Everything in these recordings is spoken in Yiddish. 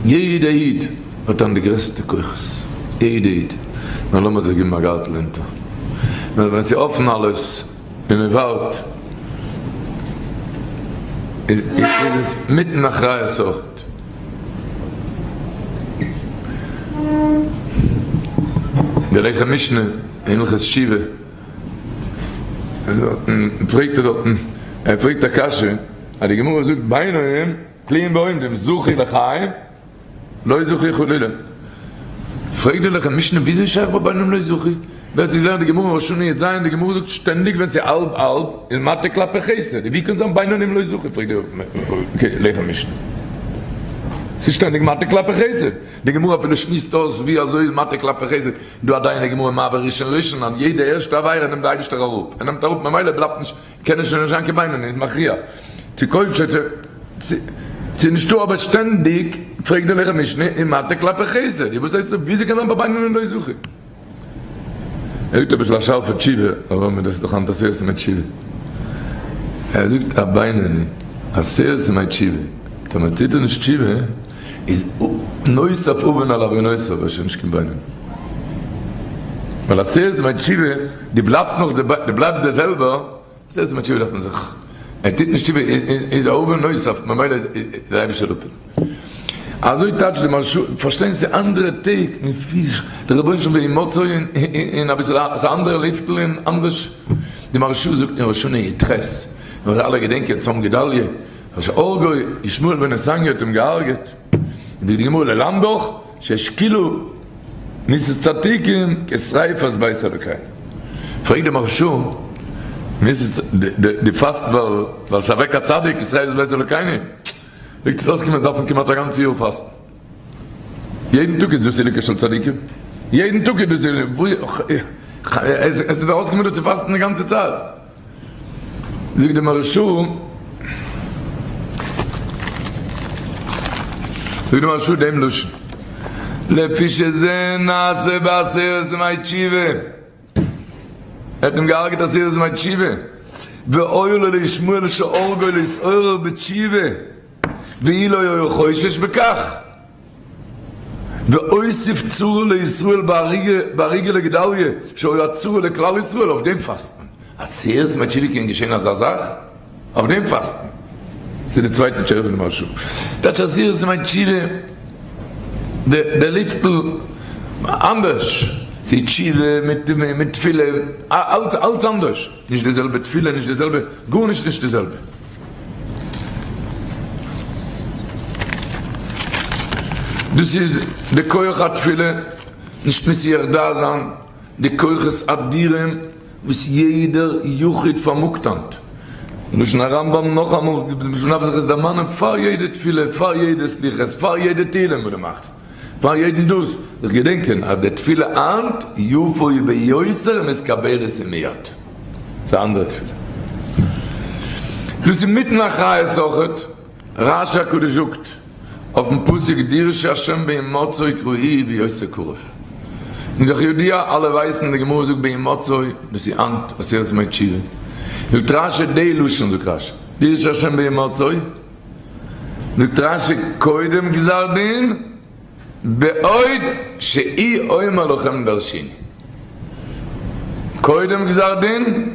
יעדע איד האט היינט די גרעסטע כוחות, יעדע איד, נאר לאמיר זיך געבן א גארטל אונטער, נאר ווען ס'איז אפן אלעס און מען ווארט איז עס מיטן אחריות אויך. די לחם משנה אין הלכות תשובה פרעגט ער דארטן, ער פרעגט א קשיא אז די גמרא זאגט בינונים תלויים ועומדים זכו לחיים לא זכו חלילה, פרעגט די לחם משנה וויאזוי שייך ביי בינונים לא זכו, ווער האט געלערנט די גמרא ראש השנה יט ז, די גמרא זאגט שטענדיג ווען ס'איז האלב האלב איז מטה כלפי חסד, ווי קען זיין בינונים לא זכו, פרעגט די לחם משנה, ס'איז שטענדיג מטה כלפי חסד, די גמרא אפילו שמועסט אויס ווי אזוי איז מטה כלפי חסד, דא א דיין אין גמרא מעבר ראשון ראשון אז יעדע ערשטע עבירה נעמט די אייבישטער אראפ, ער נעמט אראפ ממילא בלייבט נישט קען עס שוין נישט זיין קיין בינוני איז מכריע צו כובשו צו צו נישטא אבער שטענדיג פרעגט די לחם משנה אין מטה כלפי חסד וואס הייסט וויאזוי קען זיין ביי בינוני לא זכה ער זאגט אביסל א שארפע תשובה אבער מען דאס איז דאך היינט עשרת ימי תשובה ער זאגט א בינוני עשרת ימי תשובה טאמער טוט ער נישט תשובה איז נוסף עוון על עוונותיו ער איז שוין נישט קיין בינוני ווייל עשרת ימי תשובה דו בלייבסט נאך דו בלייבסט דער זעלבער, עשרת ימי תשובה דארף מען זיך, ער טוט נישט תשובה איז א עוון נוסף, ממילא איז דער אייבערשטער אפ. אזוי טייטשט די מהרשא, פארשטיין ס'איז אנדערע טעג, דער רבונו של עולם בהימצאו אין אביסל א אנדערע לופטל און אנדערש, די מהרשא זאגט אין ראש השנה י"ח, וואס אלע געדענקען צום גדליה, אשר הרגו ישמעאל בן נתניה האט אים געהארגעט, זאגט די גמרא ללמדך שהשכילו מיתת צדיקים כשריפת בית אלוקינו. פרעגט די מהרשא, מיתת די פאסט ווייל ס'איז אוועק א צדיק כשריפת בית אלוקינו, זאגט עס אויסקומען דארף מען כמעט א גאנץ יאר פאסטן, יעדן טאג איז דא סילוקו של צדיקים, יעדן טאג איז דא עס איז אויסגעקומען דא צו פאסטן די גאנצע צייט. זאגט די מהרשא, זאגט די מהרשא דעם לשון, לפי שזה נעשה בעשרת ימי תשובה, ער האט אים געהארגעט עשרת ימי תשובה, ואוי לו לישמעאל שהרגו להתעורר בתשובה, ואילו היה חושש בכך. והוסיף צרה לישראל בהריגה לגדליה שהיה צרה לכלל ישראל, אויף דעם פאסט מען. עשרת ימי תשובה קען געשען אזא זאך? אויף דעם פאסט מען. ס'איז די צווייטע תשובה פון די מהרשא. טייטש עשרת ימי תשובה, די לופטל אנדערש, ס'איז תשובה מיט תפילה, אלץ אנדערש, נישט די זעלבע תפילה, נישט די זעלבע, גארנישט נישט די זעלבע. דאס איז די כח התפילה, נישט מסיח דעת זיין די כוחות אדירים וואס יעדער יחיד פארמאגט היינט. לשון הרמב ם נאכאמאל, מען דארף זיך עס דערמאנען פאר יעדע תפילה, פאר יעדע סליחות, פאר יעדע תהילים וואס דו מאכסט, פאר יעדן דאס, זיך געדענקען אז די תפילה היינט יפה היא ביותר ומתקבלת מיד. ס'איז א אנדערע תפילה. דאס איז מיטן אחריות אויכעט. רשי הקדוש זאגט אויפן פסוק דרשו השם בהמצאו קראוהו בהיותו קרוב. און דאך ידוע אלע ווייסן די גמרא זאגט בהמצאו דאס איז היינט עשרת ימי תשובה. זאגט רשי די לשון זאגט רשי דרשו השם בהמצאו זאגט רשי קודם גזר דין בעוד שאי אומר לכם דרשיני. קודם גזר דין,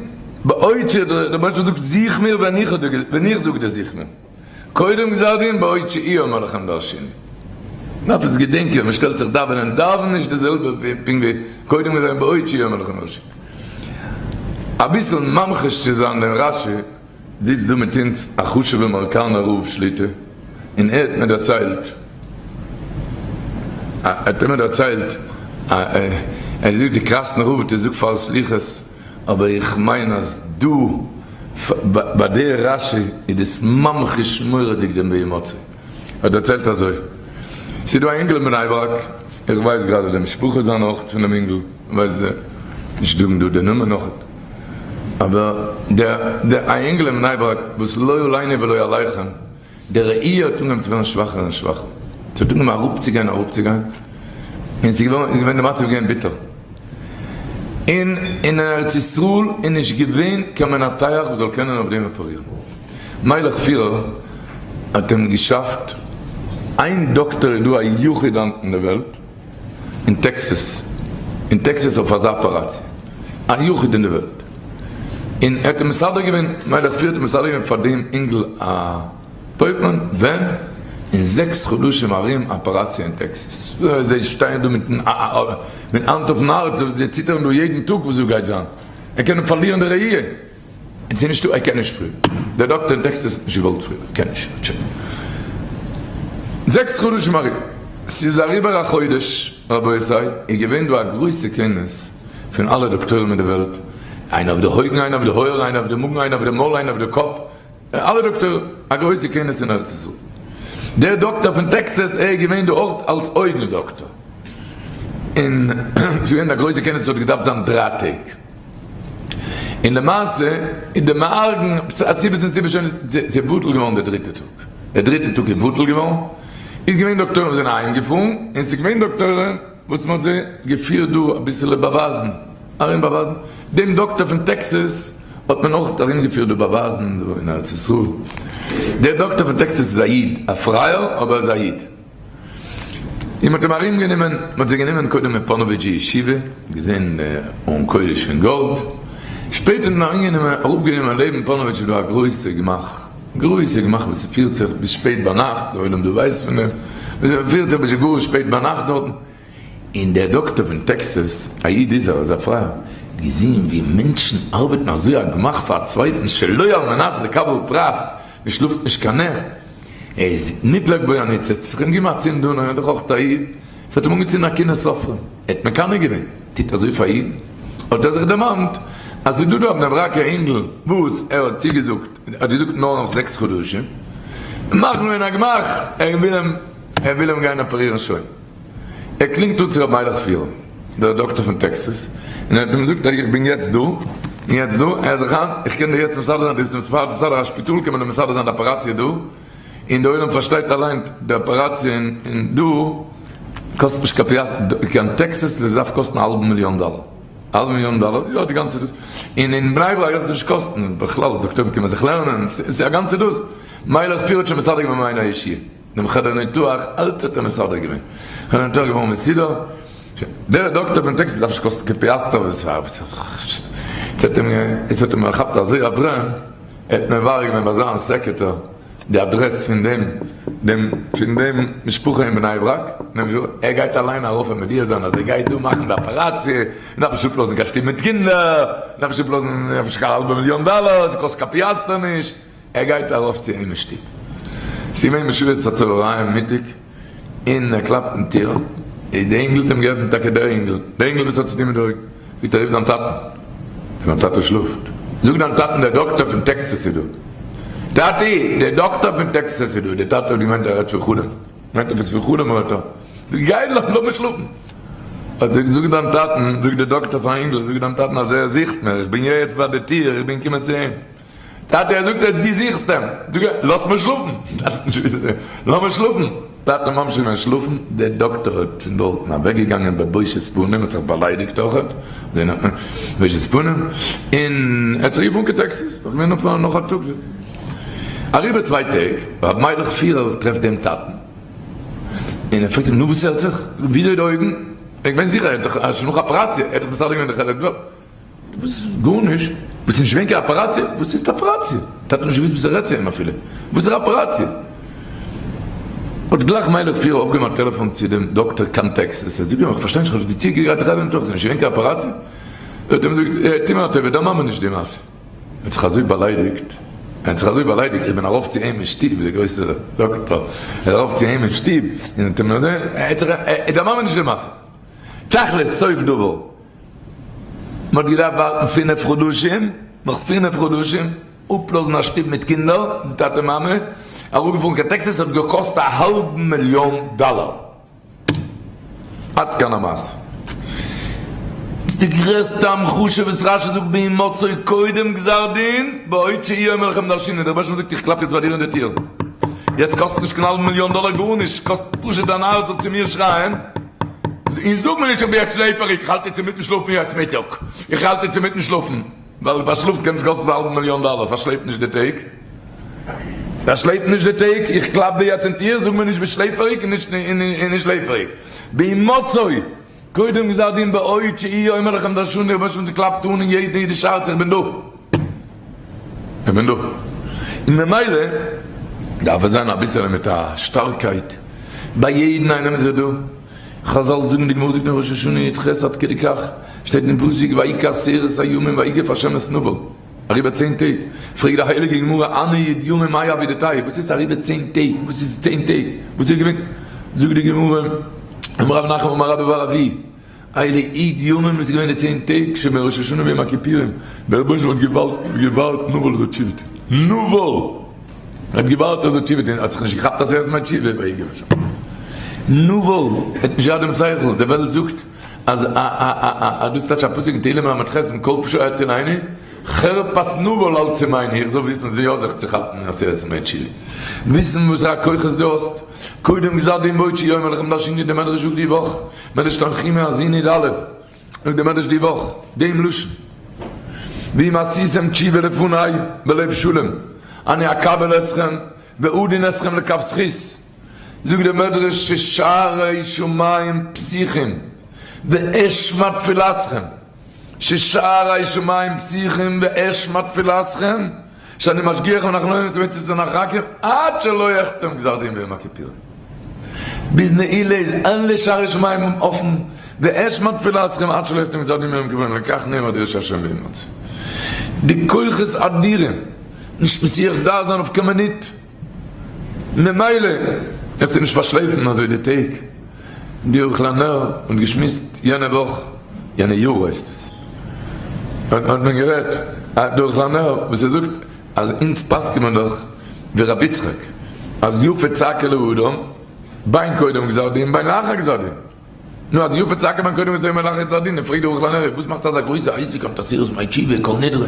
בעוד ש, דער רבונו של עולם זאגט זוך מיר ווען איך ווען איך זאג דיר זוך מיר. קודם גזר דין בעוד שאי אומר לכם דרשיני. מ'דארף עס געדענקען ווען מ'שטעלט זיך דאווענען, דאווען נישט די זעלבע פונקט ווי קודם גזר דין בעוד שאי אומר לכם דרשיני. אביסל ממחיש צו זיין דעם רשי. זיצט דא מיט אונז א חשוב'ער מארקאנער רב שליטא, און ער האט מיר דערציילט, ער האט מיר דערציילט, ער האט געזאגט די קראסנער רב האט געזאגט פאר סליחות, אבער איך מיין אז דא ביי די רשי איז דאס ממחיש מורא'דיג דעם בהימצאו. ער האט דערציילט אזוי, ס'איז דא א אינגל אין בני ברק, איך ווייס גראדע די משפחה זיינע אויך פונעם אינגל, ווייס נישט זאגן דא די נאמען נאך, אבער דער דער א אינגל אין בני ברק וואס לא עלינו ולא עליכם, די ראי' האט אנגעהויבן צו ווערן שוואכער און שוואכער, ס'האט אנגעהויבן אראפצוגיין אראפצוגיין, און ס'איז געווארן איז געווען די מצב איז געווען ביטער, און אין ארץ ישראל איז נישט געווען קיין מנתח וואס זאל קענען אויף דעם אפערירן, מיילעך פירער האט אים געשאפט. איין דאקטער איז דא א יחיד היינט אין די וועלט, אין טעקסעס, אין טעקסעס אויף אזא אפעראציע, א יחיד אין די וועלט, און ער האט אים מסדר געווען, מיילעך פירער האט אים מסדר געווען פאר דעם אינגל א appointment, ווען? אין זעקס חדשים ארום אפעראציע אין טעקסעס, זיי שטייען דא מיטן האנט אויפן הארץ, זיי ציטערן דא יעדן טאג וואס דא גייט זיין, ער קען פארלירן די ראי'. און ס'איז נישטא, ער קען נישט פריער. דער דאקטער אין טעקסעס האט נישט געוואלט פריער, ער קען נישט. זעקס חדשים ארום, ס'איז אריבער א חודש, רבותי, איז געווען דא א גרויסע כינוס פון אלע דאקטוירים אין די וועלט, איינער אויף די אויגן, איינער אויף די אויער, איינער אויף די מאגן, איינער אויף די מויל, איינער אויף די קאפ, אלע דאקטוירים, א גרויסע כינוס אין ארץ ישראל. דער דאקטער פון טעקסעס, ער איז געווען דארט אלס אויגן דאקטער. און ס'איז געווען א גרויסע כינוס, ס'האט געדארפט זיין דריי טעג. און למעשה איז די מארגן סיבות און סיבות שוין ס'איז בטל געווארן די דריטע טאג, די דריטע טאג איז בטל געווארן, איז געווען דאקטוירים וואס זענען אהיים געפארן, און ס'איז געווען דאקטוירים וואס מ'האט זיי געפירט דא אביסעלע באווייזן, ארום באווייזן, דעם דאקטער פון טעקסעס האט מען אויך ארום געפירט דא באווייזן דא אין ארץ ישראל, דער דאקטער פון טעקסעס איז א איד, א פרייער אבער איז א איד. און מ'האט אים ארום גענומען, מ'האט זיי גענומען קודם אין פאנאוויטשע ישיבה, געזען ארון קודש פון גאלד, שפעטער האט מען ארום גענומען, אראפ גענומען לעבן פאנאוויטש איז דא א גרויסע גמח, גרויסע גמח וואס ס'פירט זיך ביז שפעט ביינאכט, די עולם דא ווייסט פון דעם, וואס פירט זיך ביז גאר שפעט ביינאכט דארטן, און דער דאקטער פון טעקסעס, א איד איז ער, איז א פרייער, האט געזען ווי מענטשן ארבעטן אזוי א גמח פאר א צווייטן שלא על מנת לקבל פרס, מ'שלאפט נישט קיין נעכט, ער איז נדלק בו הניצוץ, זיך אים געבן א צינד אן, ער איז דאך אויך א איד, עס האט אים אנגעצינדן א קנאת סופרים, ער האט מקנא געווען, טוט אזוי פאר אידן, האט ער זיך דערמאנט אז ס'איז דא דא א בני ברק'ער אינגל וואס ער האט צוגעזאגט, ער האט געזאגט נאר נאך זעקס חדשים, מאכן מיר א גמח, ער וויל אים, ער וויל אים גיין אפערירן שוין. ער קלינגט אן צו רבי מיילעך פירער, דער דאקטער פון טעקסעס, און ער האט אים געזאגט איך בין יעצט דא, און יעצט דא, הער זיך איין, איך קען דיר יעצט מסדר זיין, דו ביסט מסדר א שפיטאל, קען מען דיר מסדר זיין די אפעראציע דא, און די עולם פארשטייט אליין די אפעראציע אין דא קאסט נישט קיין פיאסטער, קיין טעקסעס דאס דארף קאסטן א האלבן מיליאן דאלער, א האלבן מיליאן דאלער, יא די גאנצע דאס, און אין בני ברק דארף עס נישט קאסטן, בכלל דאקטוירים קומען זיך לערנען, ס'איז א גאנצע דאס, מיילעך פירער האט שוין מסדר געווען מיין אישי. דעם חדר ניתוח אלץ האט ער מסדר געווען. חדר ניתוח געווארן מסודר. דער דאקטער פון טעקסעס דארף נישט קאסטן קיין פיאסטער. יעצט האט אים יעצט האט אים געכאפט אזוי א ברען, ער האט מברר געווען ביי זיין סעקרעטאר די אדרעס פון דעם דעם פון דעם משפחה אין בני ברק, ער גייט אליין ארויף אים מודיע זיין אז ער גייט דא מאכן די אפעראציע, מען דארף נישט אפלאזן קיין שטוב מיט קינדער, מען דארף נישט אפלאזן קיין האלבע מיליאן דאלער, ס'קאסט קיין פיאסטער נישט. ער גייט ארויף צו אים אין שטוב, ס'איז געווען בשעות הצהריים מיטאג, און ער קלאפט אין טיר, און די אינגל האט אים געעפנט, טאקע דער אינגל, דער אינגל וואס האט צוטון מיט די אויגן, זאגט ער, רוף דיין טאטן, דיין טאטע שלאפט, זאג דיין טאטן דער דאקטער פון טעקסעס איז דא, טאטי, דער דאקטער פון טעקסעס איז דא, דער טאטע האט געמיינט ער רעדט פון חלום, מיינט עפעס פון חלום רעדט ער, זאג גיי לאמיר שלאפן, האט ער געזאגט זאג דיין טאטן, זאגט דער דאקטער פארן אינגל, זאג דיין טאטן אז ער זוכט מיר, איך בין יעצט ביי די טיר, איך בין געקומען צו אים. טאטע ער זאגט אז דו זוכסט אים, זאג ער, לאז מיר שלאפן, לאז מיר שלאפן, טאטע ממשיך געווען שלאפן, דער דאקטער האט פון דארטן אוועק געגאנגען בבושת פנים, האט זיך באליידיגט אויכעט, בושת פנים, און ער האט זיך געפארן קיין טעקסעס, דאך געווען אפאר נאך א טאג, אריבער צוויי טעג, רבי מיילעך פירער טרעפט דעם טאטן, און ער פרעגט אים, נו וואס הערט זיך, וויאזוי די אויגן, ער איז געווען זיכער ער האט זיך שוין נאך אפעראציע, ער האט דאך מסדר געווען די חלק וועלט. וואס? גארנישט? וואס נישט געווען קיין אפעראציע? וואס הייסט אפעראציע? טאטע נישט געוואוסט וואס ער רעדט צו אים אפילו. וואסערע אפעראציע? האט גלייך מיילעך פירער אויפגעהויבן א טעלעפאן צו דעם דאקטער קיין טעקסעס, ער זאגט אים איך פארשטיי נישט איך האב דיר צוגעגרייט א חדר ניתוח ס'איז נישט געווען קיין אפעראציע? האט ער אים געזאגט טו מיר א טובה דערמאן מיר נישט די מעשה. ער האט זיך אזוי באליידיגט, ער האט זיך אזוי באליידיגט, איך בין ארויף צו אים אין שטוב, דער גרויסער דאקטער איז ארויף צו אים אין שטוב און האט אים אזוי, ער האט זיך, דערמאן מיר נישט די מעשה. תכלית סוף דבר. מען האט געדארפט ווארטן פינף חדשים, נאך פינף חדשים, אפלאזן א שטוב מיט קינדער, מיט טאטע מאמע, אראפגעפארן קיין טעקסעס האט געקאסט א האלבן מיליאן דאלער. עד כאן המעשה. דאס איז די גרעסטע המחשה וואס רשי זאגט בהמצאו קודם גזר דין, בעוד שהוא אומר לכם דרשיני, דער רבש"ע זאגט איך קלאפ יעצט ביי דיר אין די טיר, יעצט קאסט נישט קיין האלבן מיליאן דאלער גארנישט, קאסט פשוט דיין הארץ זאל צו מיר שרייען, און זאג מיר נישט איך בין יעצט שלעפעריג, איך האלט יעצט אינמיטן שלאפן יעצט מיטאג, איך האלט יעצט אינמיטן שלאפן, ווייל פארשלאפסט קען נישט קאסטן א האלבן מיליאן דאלער, פארשלעפ נישט די טעג. פארשלעפ נישט די טעג, איך קלאפ דיר יעצט אין טיר, זאג מיר נישט ביסט שלעפעריג און נישט שלעפעריג. בהמצאו, קודם גזר דין בעוד שאי אומר לכם דרשוני, רבונו של עולם ס'קלאפט אן אין יעדן אידיש הארץ איך בין דא. איך בין דא. און ממילא דארף עס זיין אביסעלע מיט א שטארקייט, ביי יעדן איינעם איז ער דא. חזל זאגן, די גמרא זאגט אין ראש השנה י"ח עד כדי כך, שטייט אין פסוק ויהי כעשרת הימים ויגף השם את נבל. אריבער צען טעג, פרעגט די הייליגע גמרא הני י' ימים מאי עבידתייהו, וואס איז אריבער צען טעג, וואס איז צען טעג, וואס איז געווען, זאגט די גמרא, אמר רב נחמן אמר רבה בר אבוה, אלו י' ימים איז געווען די צען טעג שבין ראש השנה ויום הכיפורים, דער רבונו של עולם האט געוואלט געווארט נבל זאל תשובה טון, נבל האט געווארט ער זאל תשובה טון, האט זיך נישט געכאפט אז ער איז מיין תשובה, ויגף השם, נבל האט נישט געהאט דעם שכל, די וועלט זאגט. אז א א א א א דאס טייטש א פסוק אין תהלים ל"ח מכל פשעי הצילני חרפת נבל אל תשימני איך זאל וויסן זי יא זיך צו כאפן אין עשרת ימי תשובה וויסן וואס א כוחות דו האסט קודם גזר דין בעוד שיום עליכם להשינוי די מדרש זאגט די וואך מדרש תנחומא האזיני ד' זאגט די מדרש די וואך דעם לשון ואם עשיתם תשובה לפני בלב שלם אני אקבל אתכם ואדין אתכם לכף זכות זאגט דער מדרש ששערי שמים פתוחים ואשמע תפילתכם, ששערי שמים פתוחים ואשמע תפילתכם, שאני משגיח ואנחנו לא נמצאים ונחכים עד שלא יחתם גזר דין ביום הכיפורים. ביז נעילה איז אלע שערי שמים אפן, ואשמע תפילתכם עד שלא יחתם גזר דין ביום הכיפורים, לכך נאמר דרשו השם בהימצאו. די כוחות אדירים, נישט מסיח דעת זיין אויף קיין מינוט. ממילא וועסטו נישט פארשלעפן אזוי די טעג. די ערוך לנר האט געשמועסט יענע וואך, יענע יאר הייסט עס, האט מען גערעדט די ערוך לנר וואס ער זאגט אז אונז פסק'ען מיר דאך ווי רבי יצחק אז יפה צעקה לאדם בין קודם גזר דין בין לאחר גזר דין. נו אז יפה צעקה בין קודם גזר דין בין לאחר גזר דין, פרעגט די ערוך לנר וואס מאכסטו אזא גרויסע עסק אויף עשרת ימי תשובה כל נדרי?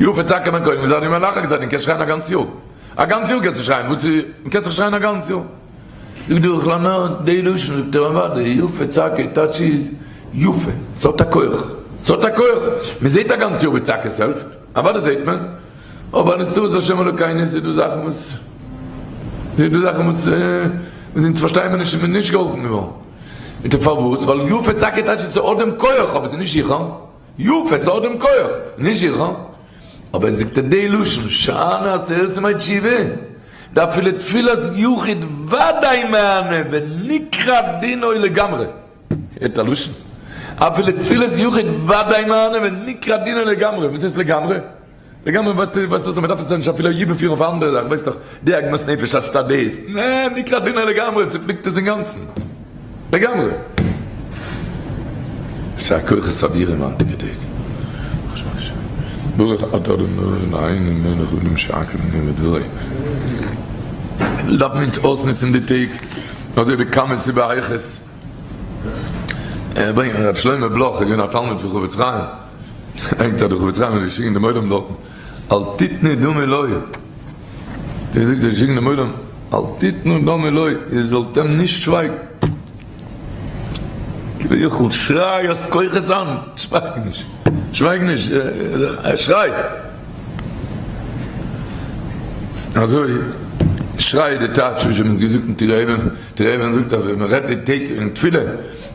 יפה צעקה בין קודם גזר דין בין לאחר גזר דין קענסט שרייען א גאנץ יאר. א גאנץ יאר קענסטו שרייען, וואס איז, קענסט דאך שרייען א גאנץ יאר. זאגט דער ערוך לנר די לשון, זאגט ער אוודאי, יפה צעקה טייטש איז יפה, ס'האט א כח, ס'האט א כח, מ'זעט א גאנץ יאר ווי צעקות העלפט, אוודאי זעט מען, אבער הנסתרות השם אלוקינו ס'איז דא זאכן וואס, ס'איז דא זאכן וואס אונז פארשטייען מיר נישט און מ'איז נישט געהאלפן געווארן. זאגט ער פארוואס? ווייל יפה צעקה טייטש איז ס'האט דעם כח, אבער ס'איז נישט זיכער. יפה, ס'האט דעם כח, נישט זיכער. אבער זאגט ער די לשון שאני עשרת ימי תשובה, דאפילו תפילת יחיד ודאי מהנה ונקרע דינו לגמרי. הערט א לשון? אפילו תפילת יחיד ודאי מהנה ונקרע דינו לגמרי. וואס הייסט לגמרי? לגמרי ווייסטו ווייסט אז מ'דארף עס נישט אפילו איבערפירן אויף א אנדערע זאך, ווייסט דאך די עגמת נפש אנשטאט דאס, נע, נקרע דינו לגמרי, צופליקט עס אינגאנצן. לגמרי. ס'איז א כוחות אדירים היינטיגע טעג. ברוך אתה אדוני אלוהינו מלך העולם שהכל נהיה בדברו. דארף מען אונז אויסנוצן די טעג אזוי בכמות ובאיכות. ער ברענגט רבי שלמה בלוך איז געווען א תלמיד פון חפץ חיים, ברענגט אז די חפץ חיים האט געשריגן דעם עולם דארטן אל תתנו דמי לו, האט ער געזאגט זיי שיקן דעם עולם אל תתנו דמי לו, איר זאלט אים נישט שווייגן, כביכול שריי האסט כוחות אן, שווייג נישט, שווייג נישט, שריי! אזוי שריי די טייטש וואס מען האט געזאגט אין תורה אבן, תורה אבן זאגט אז ווען מען רעדט די טעג אין תפילה,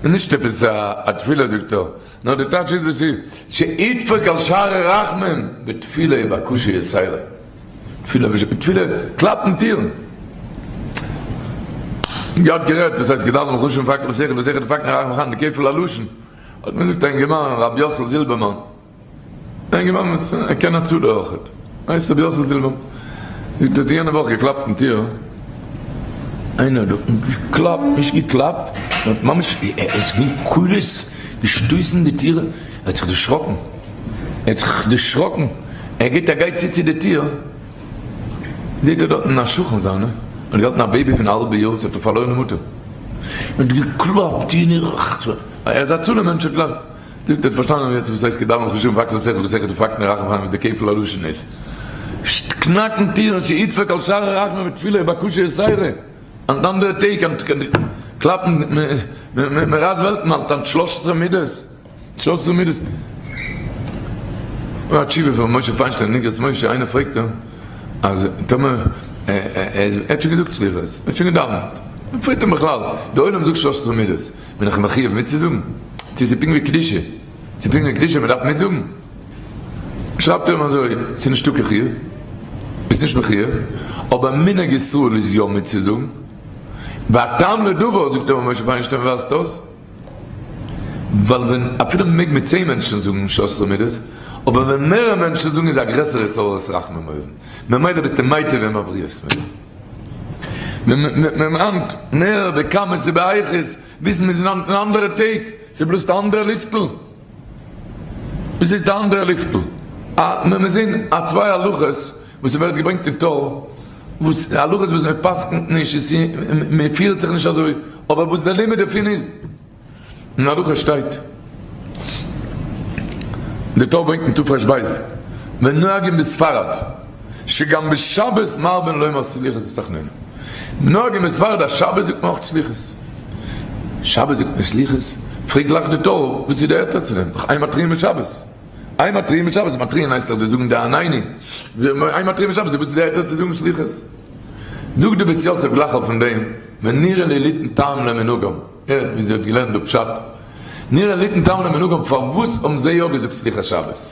איז נישט עפעס א תפילה זאגט ער, נאר די טייטש איז דאס איז שידפוק על שערי רחמים בתפילה ובקשה יתירה, תפילה בתפילה קלאפן טירן. געהאט גערעדט דאס הייסט געדאווענט חשוב'ן פאקן לשכל ושכל דפקן רחמים חנן די כפל הלשון האט מיר געזאגט א אינגערמאן רבי יוסל זילבערמאן א אינגערמאן וואס ער קען הצלה אויכעט הייסט רבי יוסל זילבערמאן זאגט האט יענע וואך געקלאפט אין טיר איינער האט דארטן געקלאפט נישט געקלאפט האט ממש עס איז געווען קולות געשטויסן די טיר ער האט זיך דערשראקן ער האט זיך דערשראקן ער גייט ער גייט צו צו די טיר זעט ער דארטן א שכן זיינע האט געהאלטן א baby פון א האלבע יאר וואס האט פארלוירן די מוטער און האט געקלאפט און ער איז א הצלה מענטש האט גלייך זאגט ער האט פארשטאנען יעצט וואס הייסט כדאי מחשבים פאקט לשכל ושכל דפקנו רחם חיים וואס די כפל הלשון איז קנאקן טירן שידפוק על שערי רחמים בתפילה ובקשה יתירה אנד אנדערע טעג קלאפן מרייסט וועלטן האלט אן שלש עשרה מידות שלש עשרה מידות א תשובה פון משה פיינשטיין אגרות משה איינער פרעגט אים. אז טאמער ער האט שוין געזאגט סליחות, ער האט שוין געדאווענט, מען פרעגט אים בכלל, די עולם זאגט שלש עשרה מידות, בין איך מחיוב מיטצוזאגן? צו ס'איז פונקט ווי קדושה, ס'איז פונקט ווי קדושה מען דארף מיטזאגן? שרייבט ער אים אזוי, ס'איז נישטא קיין חיוב, ביסט נישט מחיוב, אבער מנהג ישראל איז יא מיטצוזאגן, והטעם לדבר, זאגט רבי משה פיינשטיין ווייזט אויס, ווייל ווען אפילו מען מעג מיט צען מענטשן זאגן שלש עשרה מידות, אבער ווען מערער מענטשן זאגן איז א גרעסערע התעוררות רחמים אויבן, ממילא ביסטו מיטיב עם הבריות מער. מען מיינט מער בכמות ובאיכות, וויסן מיר זענען אין אנדערע טעג, ס'בלאזט א אנדערע לופטל. וואס איז די אנדערע לופטל? א מען מוז זען א צוויי הלכות וואס ס'ווערט געברענגט אין טור, וואס הלכות וואס מען פסק'נט נישט, מען פירט זיך נישט אזוי, אבער וואס דער לימוד דערפון איז. אין הלכה שטייט, די טור ברענגט אין תר"ב, ונוהגין בספרד שגם בשבת מרבין לומר סליחות ותחנונים. נוהגין בספרד אז שבת זאגט מען אויך סליחות. שבת זאגט מען סליחות? פרעגט גלייך די טור, וואס איז די היתר צו דעם? דאך אין מתריעין בשבת. אין מתריעין בשבת, מתריעין הייסט דאך זיי זאגן די ענני. אין מתריעין בשבת, וואס איז די היתר צו זאגן סליחות? זאגט די בית יוסף גלייך אויף דעם, ונראה לי ליתן טעם למנהגם. הערט ווי זי האט געלערנט דא פשט, נראה ליתן טעם למנהגם, פארוואס האבן זיי יא געזאגט סליחות שבת?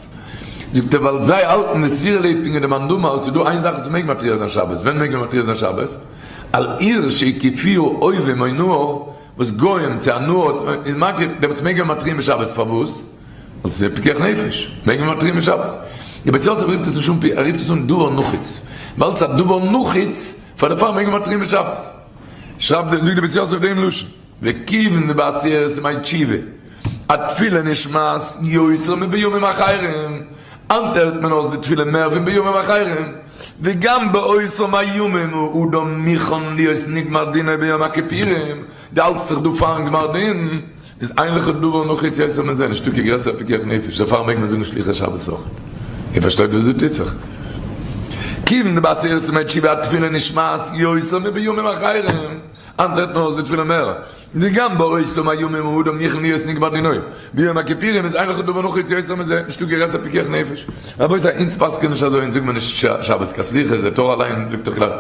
זאגט ער ווייל זיי האלטן די סבירא ליה פונקט ווי די מאן דאמר אז ס'איז דא איין זאך וואס מ'מעג מתריע זיין שבת, ווען מעג מען מתריע זיין שבת? על עיר שהקיפוה אויבים או נהר, וואס גוים צו א נהר איז מקיף, דעמאלטס מעג מען מתריע בשבת, פארוואס? ווייל ס'איז פיקוח נפש, מעג מען מתריע בשבת. די בית יוסף רופט עס נישט אן פי, ער רופט עס אן דבר נחוץ, ווייל ס'איז א דבר נחוץ, פאר דערפאר מעג מען מתריע בשבת. שרייבט דער זאגט דער בית יוסף דעם לשון, וכיוון דבעשרת ימי תשובה התפילה נשמעת יותר מבימים אחרים, היינט הערט מען אויס די תפילה מער פון בימים אחרים, וגם באותם הימים הוא אדם מוכן להיות נגמר דינו ביום הכיפורים, דו האלטסט דיך דא פארן גמר דין, איז אין לך דבר נחוץ יותר מזה, נישטא קיין גרעסערע פיקוח נפש, דערפאר מעג מען זאגן סליחות שבת אויך. איר פארשטייט וואס דא טוט זיך? כיוון דבעשרת ימי תשובה התפילה נשמעת יותר מבימים אחרים, היינט הערט מען אויס די תפילה מער, וגם באותם הימים האדם מוכן להיות נגמר דינו, ביום הכיפורים איז אין לך דבר נחוץ יותר מזה, נישטא גרעסער פיקוח נפש. רבותי אונז פסק'ען נישט אזוי, אונז זאגן מיר נישט שבת קיין סליחות, דער טור אליין זאגט דאך גלייך,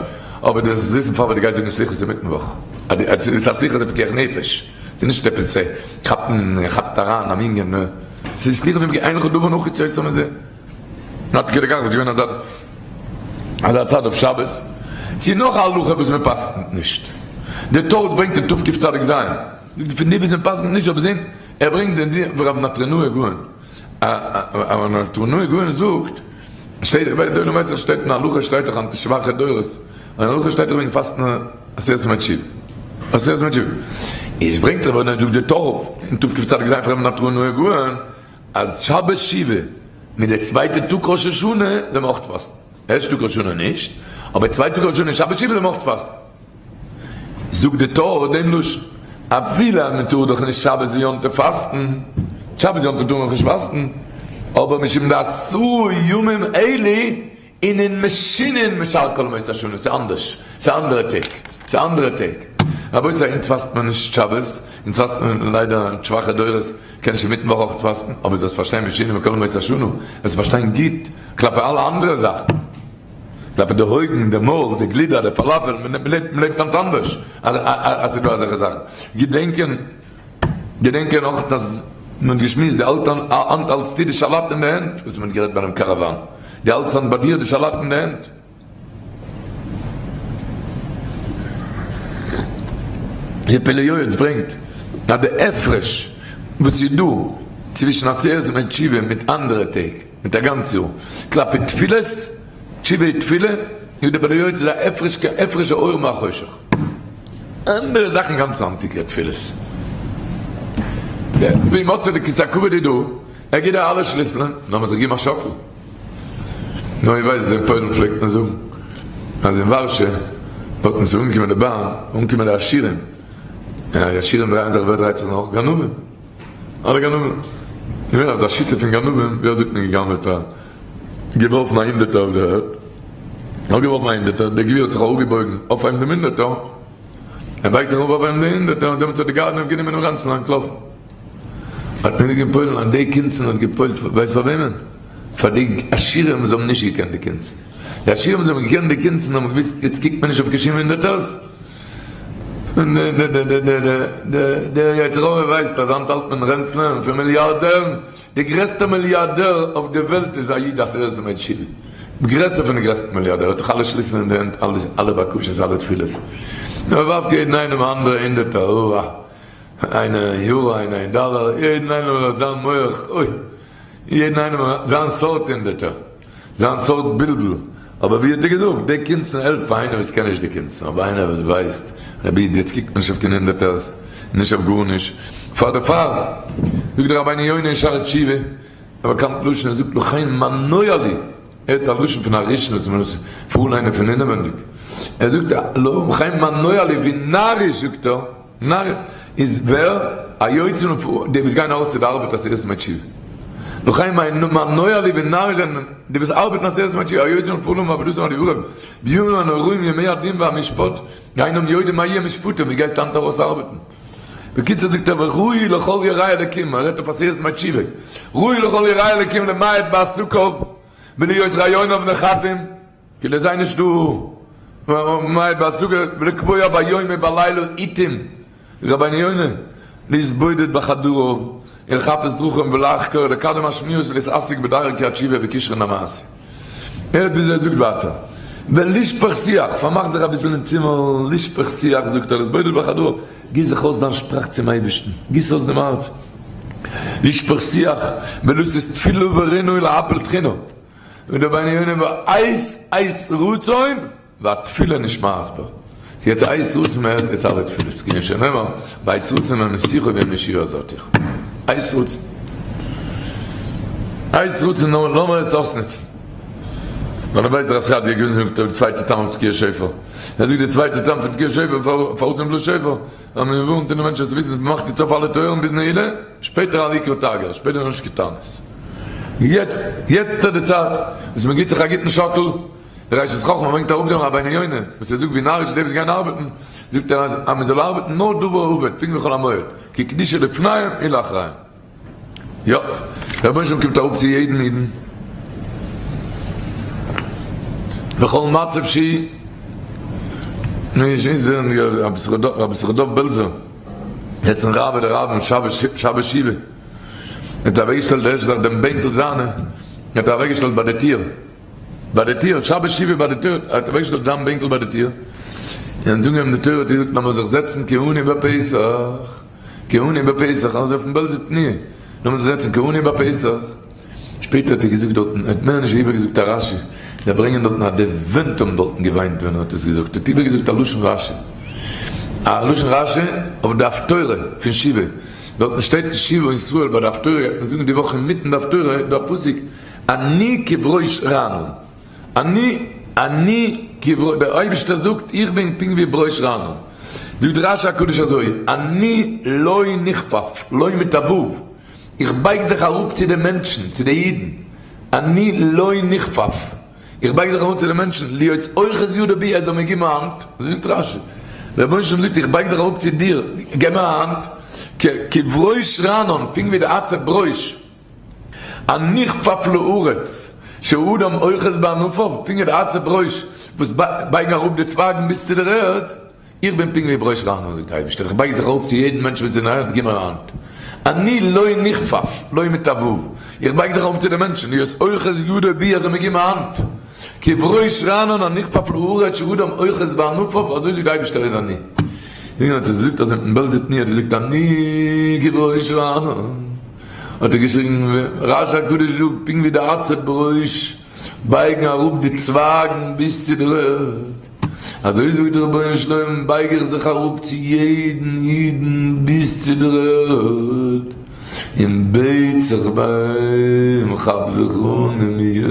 אבער דו זאלסט וויסן פאר ווען דו גייסט זאגן סליחות אינמיטן וואך, אז ס'איז א סליחות זה פיקוח נפש. ס'איז נישט עפעס כאפן כאפט אריין א מינגען ס'איז סליחה פון אין לך דבר נחוץ יותר מזה עד כדי כך וואס געווען אזא אזא צד אויף שבת צו נאך א הלכה וואס מען פסק'נט נישט די טור ברענגט אין תקצ"ז פון די וואס מען פסק'נט נישט אבער זעהן ער ברענגט די רב נטרונאי גאון רב נטרונאי גאון זאגט שטייט שטייט אין הלכה שטייט דאך אנטי שוואכע דורות אין הלכה שטייט דאך וועגן פאסטן עשרת ימי תשובה. עשרת ימי תשובה. איז ברענגט רבי נתן זאגט די טור אין תקצ"ז פון רבי נטרונאי גאון אז שבת שובה מיט די צווייטע טאג ראש השנה זאל מען אויך פאסטן. ערשטע טאג ראש השנה נישט, אבער צווייטע טאג ראש השנה שבת שובה זאל מען אויך פאסטן. זאגט די טור דעם לשון, אפילו אז מען טאר דאך נישט שבת ויום טוב פאסטן, שבת ויום טוב טאר מען דאך נישט פאסטן, אבער משום דעשרה ימים אלו אינון משונין משאר כל ימות השנה, ס'איז אנדערש, ס'איז אנדערע טעג, ס'איז אנדערע טעג. רבותי אונז פאסט מען נישט שבת, אונז פאסט מען ליידער שוואכע דורות קען נישט אינמיטן וואך אויך פאסטן, אבער זאלסט פארשטיין משונין מכל ימות השנה, זאלסט פארשטיין גוט כלפי אלע אנדערע זאכן, כלפי די אויגן, די מויל, די גלידער, די פאלאפעל, מען לעבט היינט אנדערש אז ס'איז דא אזעלכע זאכן, געדענקען. געדענקען אויך אז מען האט געשמועסט די אלטע האנט האלטסטו די שאלאט אין די הענט וואס מען האט גערעדט ביי דעם קאראוואן די האלטסט היינט ביי דיר די שאלאט אין די הענט. די פלא יועץ ברענגט אז די הפרש וואס איז דא צווישן עשרת ימי תשובה מיט אנדערע טעג מיט א גאנץ יאר כלפי תפילות תשובה איז תפילה, זאגט די פלא יועץ איז א הפרש כהפרש האור מהחושך. אנדערע זאך אינגאנצן היינטיגע תפילות. ווי מצא די כסא הכבוד איז דא, ער גיט דיר אלע שליסלען, לאמיר זיך געבן א שאקל. נו איר ווייסט אין פוילן פלעגט מען זאגן אז אין ווארשע דארטן איז אנגעקומען די באן, אנגעקומען די עשירים, און די עשירים דרייען זיך ווער דרייט זיך נאך? גנבים. אלע גנבים. געווען אזא שיטה פון גנבים, ווי אזוי האט מען גע'גנב'עט א. געווארפן א הונדערטער אויף דער ערד, נאך געווארפן א הונדערטער, דער גביר האט זיך אראפגעבויגן אויפהייבן דעם הונדערטער, ער בייגט זיך אראפ אויפהייבן דעם הונדערטער, און דעמאלטס האט דער גנב גענומען דעם רענצל און אנטלאפן. האט מען געזאגט אין פוילן אז די קונצן האט געפועלט, ווייסט פאר וועמען? פאר די עשירים וואס האבן נישט געקענט די קונצן. די עשירים וואס האבן געקענט די קונצן האבן געוואוסט יעצט קוקט מען נישט אויף קיין שום הונדערטערס, און דער יצר הרע ווייסט אז היינט האלט מען רענצלען פון מיליארדערן, די גרעסטע מיליארדער אויף די וועלט איז א איד עשרת ימי תשובה, גרעסער פון די גרעסטע מיליארדער, ער האט דאך אלע שליסלען אין די הענט, אלע בקשות אלע תפילות, נאר ער ווארפט יעדן איינעם א אנדערע הונדערטער, אוה א, איינער אין יורא איינער אין דאלער, יעדן איינעם האט זיין מח, אוי. יעדן איינעם זיין סארט הונדערטער, זיין סארט בלבול, אבער ווי האט ער געזאגט, די קונצן העלפט פאר איינער וואס קען נישט די קונצן, אבער איינער וואס ווייסט, רבי איד יעצט קוקט מען נישט אויף קיין הונדערטערס, און נישט אויף גארנישט, פאר דערפאר זאגט דער רבינו יונה אין שערי תשובה, א באקאנט לשון, ער זאגט לכן מנוע לי, ער האט א לשון פון א ראשון וואס מען מוז פארליינען פון אינעווענדיג, ער זאגט לכן מנוע לי, ווי נאריש זאגט ער, נאר איז ווער? היוצאים לפעולה, די וואס גייען ארויס צו די ארבעט עשרת ימי תשובה. לכן מה נואלו ווי נאריש זענען די וואס ארבעטן עשרת ימי תשובה, היוצאים לפעולה מעבודתם עד הערב, בימים הנוראים ימי הדין והמשפט, אינם יודעים מה יהיה משפטם, ווי גייסטו היינט ארויס ארבעטן? בקיצור זאגט ער וראוי לכל יראי אלקים, ער רעדט אויף עשרת ימי תשובה, ראוי לכל יראי אלקים למעט בעסקיו ולהיות רעיוניו נחתים, כאילו זיי נישט דא מאי בהשגה ולקבוע ביום ובלילה עיתים רבינו יונה להתבודד בחדרו ולחפש דרכים ולחקור ולקדם השמיעות ולהתעסק בדרכי התשובה וכשרון המעשה. הערט וויאזוי ער זאגט ווייטער ולשפוך שיח פארמאך זיך אביסל אין צימער לשפוך שיח זאגט ער להתבודד בחדרו גיס זיך אויס דיין שפראך צום אייבערשטן גיס אויס דעם הארץ לשפוך שיח ולשאת תפילה ורינה ולהפיל תחינה און דער רבינו יונה ועת עת רצון והתפילה נשמעת בה. ס'איז יעצט עת רצון מען הערט יעצט אלע תפילות כעין שנאמר בעת רצון עניתיך וביום ישועה עזרתיך. עת רצון. עת רצון נאר לאמיר עס אויסנוצן. ווייל ער ווייסט רב סעדיה גאון זאגט די צווייטע טעם אויף תקיעת שופר. ער זאגט די צווייטע טעם פון תקיעת שופר פארוואס מען בלאזט שופר. ווייל מען ווארנט אן די מענטשן זאלסטו וויסן מען מאכט יעצט אויף אלע טויערן ביז נעילה, שפעטער אל יקרא תגר, שפעטער איז נישט קיין תענית. יעצט, יעצט איז די צייט וואס מען גיט זיך א גוטן שאקל, דער ראשית חכמה ברענגט אראפ דעם רבינו יונה וואס ער זאגט ווי נאריש די וואס גייען ארבעטן, זאגט ער אז מען זאל ארבעטן נאר דבר האבד, פונקט ווי חול המועד, כי קדושה לפניהם ולאחריהם. יא, דער רבונו של עולם קומט אראפ צו יעדן אידן, בכל מצב שהיא, נו איך ווייס רבי ישכר דוב בעלזער, יעצט אין רב דער רב שבת שיבה, האט ער אוועקגעשטעלט די ערשטע זאך דעם בענקל זיינע, האט ער אוועקגעשטעלט ביי די טיר, ביי די טיר, שבת שיבה ביי די טיר, האט ער אוועקגעשטעלט זיין בענקל ביי די טיר, און האט אנגעהויבן די תורה האט ער געזאגט לאמיר זיך זעצן כעני בפתח. כעני בפתח, אזוי אויפן בעלזער תנועה, לאמיר זיך זעצן כעני בפתח. שפעטער האט ער געזאגט דארטן, ער האט מער נישט ווי איבערגעזאגט א רשי, זיי ברענגען דארטן אז די ווענט האבן דארטן געוויינט ווען ער האט עס געזאגט, ער האט איבערגעזאגט א לשון רשי, א לשון רשי אויף די הפטורה פון שבעה, דארטן שטייט אין שבעה ישראל ביי די הפטורה גייט מען זאגן די וואך אינמיטן די הפטורה איז דא א פסוק אני כברוש רענן. אני אני כברוש, דער אויבערשטער זאגט איך בין פונקט ווי ברוש רענן, זאגט רשי הקדוש אזוי, אני לא נכפף, לא מיט א ו', איך בייג זיך אראפ צו די מענטשן, צו די אידן, אני לא נכפף, איך בייג זיך אראפ צו די מענטשן, להיות אוחז ידו בי, ער זאל מיר געבן א האנט, אזוי זאגט רשי, דער רבונו של עולם זאגט איך בייג זיך אראפ צו דיר, געב מיר א האנט, כברוש רענן, פונקט ווי די עצי ברוש. הנכפף לארץ, שהאדם אוחז בענפיו, פונקט ווי די עצי ברוש וואס בייגן אראפ די צווייגן ביז צו דער ערד, איך בין פונקט ווי ברוש רענן, זאגט דער אייבערשטער, איך בייג זיך אראפ צו יעדן מענטש וואס איז אין ערד, גיב מיר א האנט. אני לא נכפף, לא מיט א ו', איך בייג זיך אראפ צו די מענטשן, להיות אוחז ידו בי, ער זאל מיר געבן א האנט. כברוש רענן הנכפף לארץ שהאדם אוחז בענפיו, אזוי זאגט דער אייבערשטער איז אני. יונגען האט עס געזאגט אזוי מיטן בעלזער תנועה האט ער געזאגט אני כברוש רענן. האט ער געשריגן, רשי הקדוש זאגט, פונקט ווי די עצי ברוש בייגן אראפ די צווייגן ביז צו דער ערד, אזוי זאגט דער רבונו של עולם, בייג איך זיך אראפ צו יעדן אידן ביז צו דער ערד, און בעט זיך ביי אים, כאפ זיך אן אין מיר,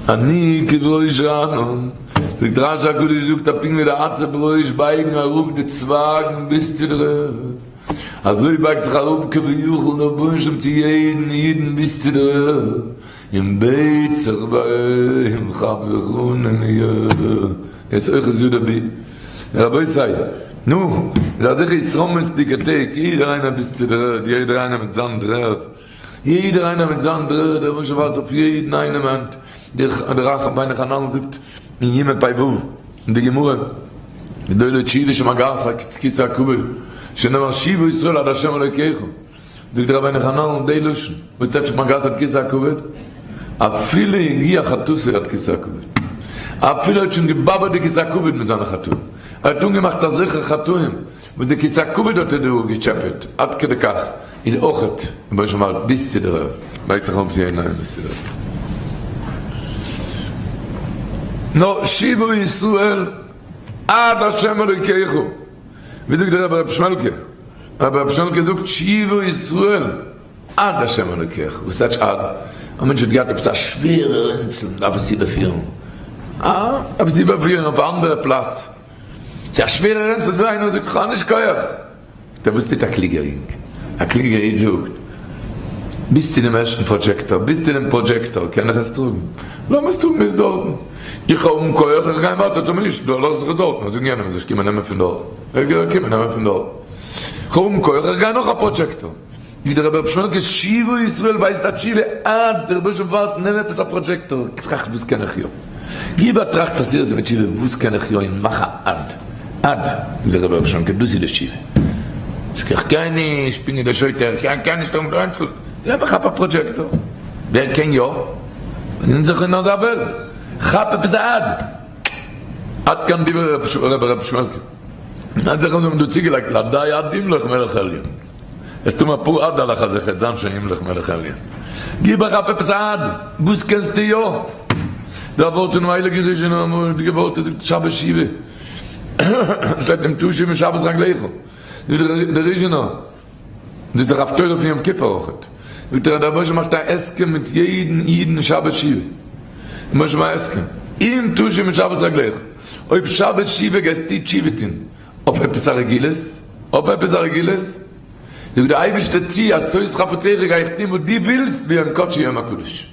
אני כברוש רענן, זאגט רשי הקדוש זאגט אז פונקט ווי די עצי ברוש בייגן אראפ די צווייגן ביז צו דער ערד. אזוי בייגט זיך אראפ כביכול דער רבונו של עולם צו יעדן אידן ביז צו דער ערד, און בעט זיך ביי אים, כאפ זיך אן אין מיר, יעצט אויך איז יהודה בי. רבותי, נו, איז אזעלכע התרוממות'דיגע טעג, יעדער איינער ביז צו דער ערד, יעדער איינער מיט זיין דר'ערד, יעדער איינער מיט זיין דר'ערד, דער רבונו של עולם ווארט אויף יעדן איינעם היינט. דער רבינו חננאל זאגט אין יומא פ ו אין די גמרא, גדולה תשובה שמגעת עד כסא הכבוד, שנאמר שובה ישראל עד ה' אלוקיך, זאגט דער רבינו חננאל די לשון, וואס טייטש מגעת עד כסא הכבוד? אפילו הגיע חטאתו עד כסא הכבוד, אפילו ער האט שוין געבאבערט די כסא הכבוד מיט זיינע חטאים, ער האט אנגעמאכט אזעלכע חטאים וואס די כסא הכבוד האט ער דא געטשעפעט, עד כדי כך איז אויכעט רבונו של עולם ווארט ביז צו דער ערד, לייגט זיך אויף צו יענע ביז צו דער ערד. נאר שובה ישראל עד ה' אלוקיך, ווי זאגט דער רבי ר' שמעלקע? רבי ר' שמעלקע זאגט שובה ישראל עד ה' אלוקיך, וואס טייטש עד? א מענטש האט געהאט עפעס א שווערע רענצל און דארף עס איבערפירן, אה, דארף עס איבערפירן אויף א אנדערע פלאץ, ס'איז א שווערע רענצל, דא איינער זאגט כ'האב נישט כח, טא וואס טוט א קלוגער יונג? א קלוגער איד זאגט, ביז צו דעם ערשטן פראדזשעקטאר, ביז צו דעם פראדזשעקטאר קען איך עס טראגן, לאז עס טראגן ביז דארטן, איך האב אן כח, איך גיי ווייטער, טאמער נישט, לאז איך עס דארטן, זאגן יענעם זאלסט קומען נעמען פון דארט, ער גייט קומען נעמען פון דארט, איך האב אן כח, איך גיי נאך א פראדזשעקטאר, ווי דער רבי ר' שמעלקע שובה ישראל ווייסט א תשובה עד דער רבוש ע ווארט נעם עפעס א פראדזשעקטאר, טראכט וואס קען איך יא. גיב א טראכט אז ס'איז מיט תשובה וואס קען איך יא און מאך א עד עד זאגט דער רבי רבי שמעלקע דאס איז די תשובה זאג איך קען נישט בין איך דער שוטה איך קען נישט האבן רענצל נעם איך כאפ א פראדזשעקטאר ווער קען יא און זיך אין אזא וועלט כאפ עפעס א עד עד כאן דברי רבי רבי שמעלקע און עד זיך האבן דא צוגעלייגט לדאי עד ימלוך מלך עליון. עס טוה מיר אפאר עדה'לעך אז איך העט זיין שוין ימלוך מלך עליון. גיב א כאפ עפעס א עד, וואס קענסטו יא? דא א ווארט פונעם הייליגן ריזשינער א מורא'דיגע ווארט ער זאגט שבת שובה שטייט אם תשוב משבת רגליך זאגט דער ריזשינער דאס איז דאך הפטורה פון יום כיפור אויכעט זאגט ער אז דער רבוש"ע מאכט א הסכם מיט יעדן אידן שבת שובה רבוש"ע מאכט א הסכם אם תשוב משבת רגליך אויב שבת שובה גייסטו תשובה טון אויף עפעס א רגילות, אויף עפעס א רגילות, זאגט דער אייבערשטער צו עשות חפציך גיי איך טון וואס דו ווילסט ביום קדשי יום הקדוש.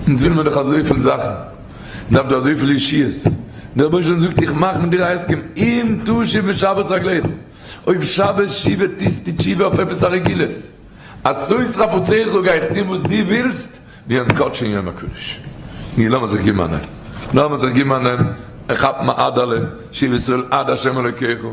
אונז וויל מיר דאך אזויפיל זאכן, מען דארף דא אזויפיל ישועות, דער רבונו של עולם זאגט איך מאך מיט דיר א הסכם, אם תשוב משבת רגליך, אויב שבת שובה טוסטו תשובה אויף עפעס א רגילות, עשות חפציך גיי איך טון וואס דו ווילסט, ביום קדשי יום הקדוש. נו לאמיר זיך געבן א נעם. לאמיר זיך געבן א נעם, און כאפן א עדה'לע, שובה ישראל עד השם אלוקיך.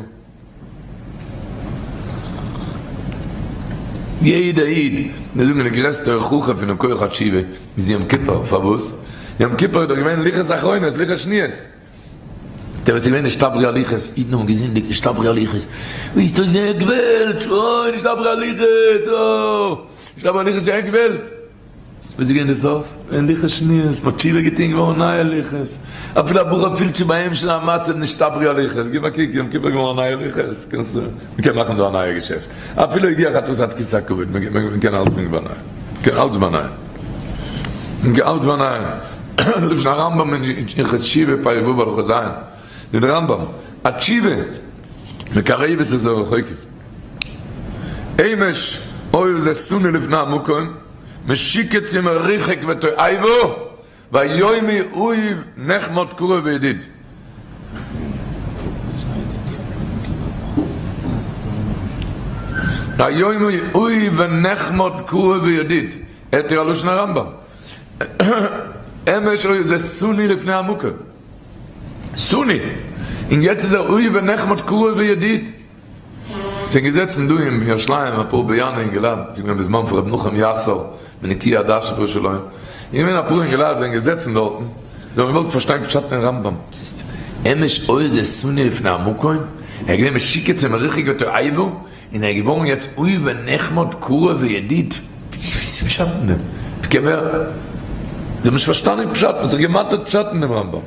יעדע איד, מיר זאגן די גרעסטע הוכחה פונעם כח התשובה איז יום כיפור, פארוואס? יום כיפור איז דאך געווען לוחות אחרונות, לוחות שניות. דער וואס איז געווען נשתברו הלוחות, אידן האבן געזינדיגט נשתברו הלוחות, ווי איז דאס עק וועלט, אוי נשתברו הלוחות, אוי נשתברו הלוחות איז עק וועלט, וואס איז געווען די סוף? געווען לוחות שניות, מ'האט תשובה געטון געווארן נייע לוחות, אפילו א בחור פילט שוין ביי אים שוין א מצב נשתברו הלוחות, גיב א קוק יום כיפור געווארן נייע לוחות, קענסט מ'קען מאכן דא א נייע געשעפט, אפילו הגיע חטאת עד כסא הכבוד, מ'קען אלץ באנייען, מ'קען אלץ באנייען, מ'קען אלץ באנייען. לשון הרמב ם אין הלכות תשובה פרק ו' הלכה ז', זאגט דער רמב ם, התשובה מקרבת את הרחוקים, אמש היה זה שנוא לפני המקום, משוקץ ומרוחק ותועבה, והיום הוא אוהב נחמד קרוב וידיד. והיום הוא אוהב ונחמד קרוב וידיד, הערט איר א לשון הרמב ם? אמש היה זה שנוא לפני המקום, שנוא, און יעצט איז ער אהוב ונחמד קרוב וידיד. ס'זענען געזעצן דא אין ירושלים אפאר באיאנער אינגעלייט, ס'איז געווען בזמן פון רבי נחום יאסער מנקיי הדעת שבירושלים, איז געווען אפאר אינגעלייט זענען געזעצן דארטן, זיי האבן געוואלט פארשטיין פשט אין רמב ם, אמש היה זה שנוא לפני המקום, ער איז געווען משוקץ ומרוחק ותועבה, און ער איז געווארן יעצט אהוב ונחמד קרוב וידיד, וואס איז פשט אין דעם? ווי קען מען, זיי האבן נישט פארשטאנען פשט, מען האט זיך געמאטערט פשט אין דעם רמב ם.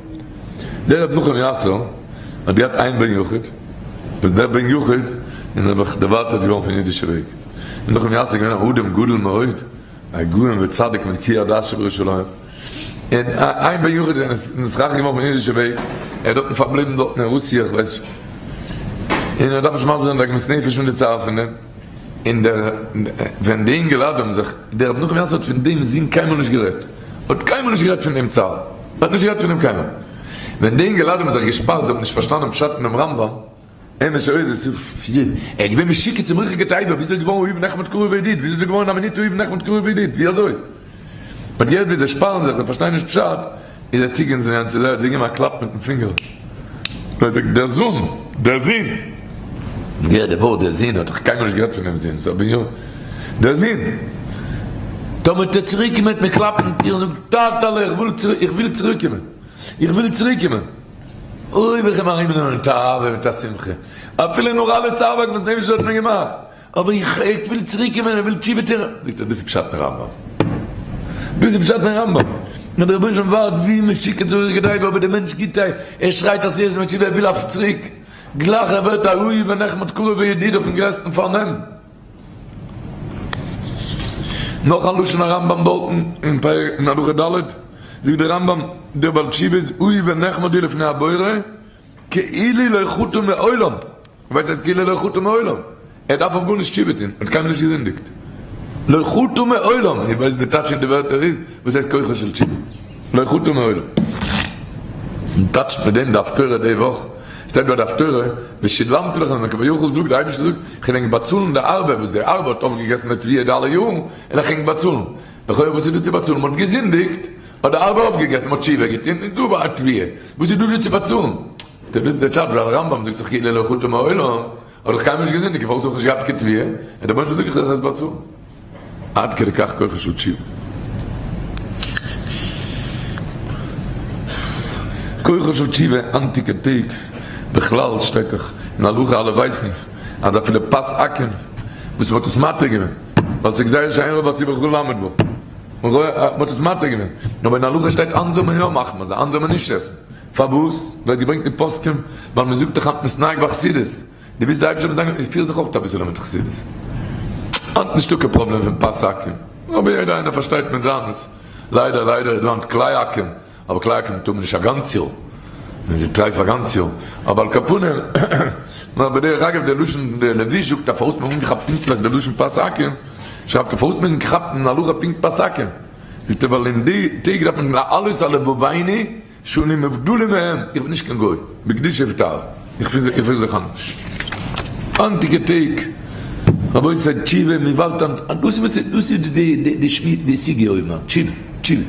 דער רבי נחום יאסער האט געהאט איין בן יחיד, וואס דער בן יחיד איז נעבעך דערווייטערט געווארן פון אידישע וועג. רבי נחום יאסער איז געווען א אדם גדול מאוד, א גאון וצדיק מנקיי הדעת שבירושלים, און איין בן יחיד איז נתרחק געווארן פון אידישע וועג, ער איז דארטן פארבליבן דארטן אין רוסיא, איך ווייס נישט, און ער דארף נישט מסביר זיין די עגמת נפש און די צער פון דעם, און דער ווען די אינגעלייט האבן זיך, דער רבי נחום יאסער האט פון דעם זון קיינמאל נישט גערעדט, האט קיינמאל נישט גערעדט פון דעם צער, האט נישט גערעדט פון דעם קיינמאל, ווען די אינגעלייט האבן זיך געשפארט, זיי האבן נישט פארשטאנען פשט אינעם רמב ם, אמת אויס איז וויאזוי ער איז געווען משוקץ ומרוחק ותועבה, וויאזוי איז געווארן אהוב ונחמד קרוב וידיד, וויאזוי איז ער געווארן א מינוט אהוב ונחמד קרוב וידיד, ווי אזוי? מ'האט געהערט ווי זיי שפארן זיך, זיי פארשטייען נישט פשט, איז ער צוגעגאנגען צו זיי, האט זיי געגעבן א קלאפ מיטן פינגער, דער זון, דער זון! געהערט די ווארט דער זון, האט איך קיינמאל נישט געהערט פון דעם זון, ס'איז אבער יא, דער זון! טאמער וועט ער צוריק קומען וועט מען קלאפן אין טיר און זאגן, טאטעלע איך וויל צוריק, איך וויל צוריק קומען, איך וויל צוריק קומען! אוי וועל איך אים ארומנעמען מיט אהבה מיט א שמחה, אפילו נאך אלע צער ועגמת נפש וואס ער האט מיר געמאכט, אבער איך איך וויל צוריק קומען, איך וויל תשובה טון, זאגט ער דאס איז פשט אין רמב ם, דאס איז פשט אין רמב ם, נאר דער רבונו של עולם ווארט ווי משוקץ זאל זיך געדרייט אבער דער מענטש גיט א, ער שרייט אז ער איז מתשובה ער וויל אויף צוריק, גלייך ער ווערט א אהוב ונחמד קרוב וידיד אויפן גרעסטן פארנעם. נאך א לשון הרמב ם דארטן אין פרק אין הלכה ד', זאגט דער רמב ם, דער בעל תשובה איז אהוב ונחמד הוא לפני הבורא, כאילו לא חטא מעולם, וואס הייסט כאילו לא חטא מעולם? ער דארף אויף גארנישט תשובה טון, ער האט קיינמאל נישט געזינדיגט. לא חטא מעולם, איר ווייסט די טייטש אין די ווערטער איז, וואס הייסט כוחו של תשובה? לא חטא מעולם. מען טייטשט מיט דעם די הפטורה די וואך, שטייט ביי די הפטורה, ושילמתי לכם, ווען כביכול זאגט די אייבערשטער זאגט, איך וועל ענק באצאלן די ארבה וואס די ארבה האט אויפגעגעסן די תבואה די אלע יארן, וועל איך ענק באצאלן. לכאורה וואס איז דא צו באצאלן? מען האט געזינדיגט, האט די ארבה אויפגעגעסן, מען האט תשובה געטון, איז דא א תבואה, וואס איז דא דא צו באצאלן? דער פשט ווייל רמב ם זאגט זיך כאילו לא חטא מעולם, האט דאך קיינמאל נישט געזינדיגט, פארוואס האט ער נישט געהאט קיין תביעה? און דער רבונו של עולם זאגט איך וועל עס באצאלן. עד כדי כך כוחו של תשובה. כוחו של תשובה היינטיגע טעג, בכלל שטייט דאך אין הלכה אלע ווייסן אז אפילו פת עכו"ם וואס מ'האט עס מתיר געווען ווייל ס'איז גזירה שאין רוב הציבור יכול לעמוד בו, מ'האט עס מתיר געווען, אבער אין הלכה שטייט היינט זאל מען יא מחמיר זיין, היינט זאל מען נישט עסן. פארוואס ווערט געברענגט אין פוסקים ווייל מען זאגט דאך היינט מתנהג בחסידות, דו ווילסט די אייבערשטער זאל מתנהג, איך פיר זיך אויך אביסעלע מיט חסידות, היינט נישטא קיין פראבלעם פון פת עכו"ם, אבער יעדער איינער פארשטייט מיט זיינס, ליידער ליידער איז דא היינט כלי עכו"ם, אבער כלי עכו"ם טאר מען נישט א גאנץ יאר, מען איז טרייף א גאנץ יאר, אבער על כל פנים, נאר בדרך אגב דער לשון דער לבוש זאגט אז פארוואס האט מען אנגעכאפט פונקטליך דער לשון פת עכו"ם, שרייבט ער פארוואס האט מען געכאפט אין הלכה פונקט פת עכו"ם, זאגט ער ווייל אין די טעג דארף מען להעלות על לבבינו שאנו מובדלים מהם, איך בין נישט קיין גוי, בקדושה ובטהרה, איך פיר זיך אנדערש. היינטיגע טעג, רבותי תשובה, מען ווארט היינט, דאס איז וואס דאס איז די די די סוגיא אויבן אן, תשובה, תשובה.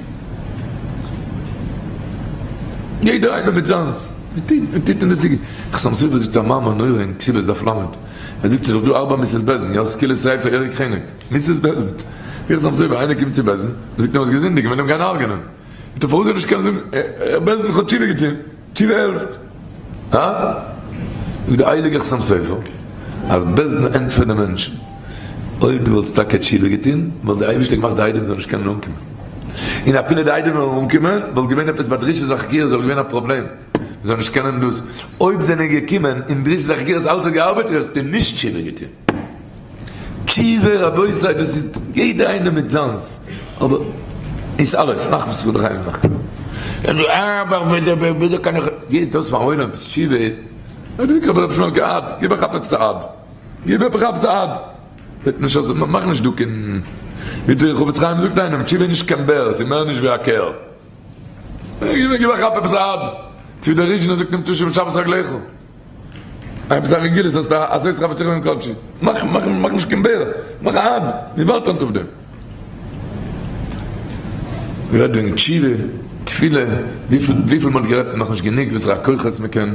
יעדער איינער מיט זיינס, מען טוט, מען טוט אין די סוגיא. חתם סופר זאגט א מאמר נורא אין כתובות דף ל', ער זאגט ס'איז דאך דא ארבע מיתות בית דין, יא סקילה שריפה הרג חנק, מיתות בית דין. ווי חתם סופר, איינער קומט צו בית דין, זאגט אים האסט געזינדיגט, מען וועט אים גיין הרג'נען. וועט ער פארוואס זאל נישט קענען זאגן בית דין כ'האב תשובה געטון, תשובה העלפט. הא? זאגט דער הייליגער חתם סופר אז בית דין ענטפערט די מענטשן, אויב דו וואלסט טאקע תשובה געטון וואלט דער אייבערשטער געמאכט די עדים זאלן נישט קענען אנקומען, און אפילו די עדים זאלן אנקומען וואלט געווען עפעס ביי דרישת החקירה זאל געווען א פראבלעם, מען זאל נישט קענען דאס, אויב זענען געקומען און דרישת החקירה איז אלעס האט געארבעט האסטו נישט תשובה געטון. תשובה רבותי דאס איז יעדער איינער מיט זיינס אבער איז אלעס נאך וואס איך וויל נאך אבער וויאזוי קען איך געבט אויס פארן עולם עפעס תשובה רבי שמעלקע עד גיב א כאפ עפעס עד גיב א כאפ עפעס עד וועט נישט אזוי מאך נישט דא קיין ווי דער חפץ חיים זאגט איינעם תשובה איז נישט קיין בער ס'איז מער נישט ווי א קער גיב א כאפ עפעס עד צו דער ריזשינער זאגט אים תשוב משבת רגליך. עפעס א רגילות האסטו א עשות חפציך עם קדשי, מאך מאך מאך נישט קיין בער, מאך א עד, מיר ווארטן אויף דעם. גערעדט וועגן תשובה, תפילה, וויפיל וויפיל מען האט גערעדט איז נאכנישט גענוג וואסערע כוחות מען קען,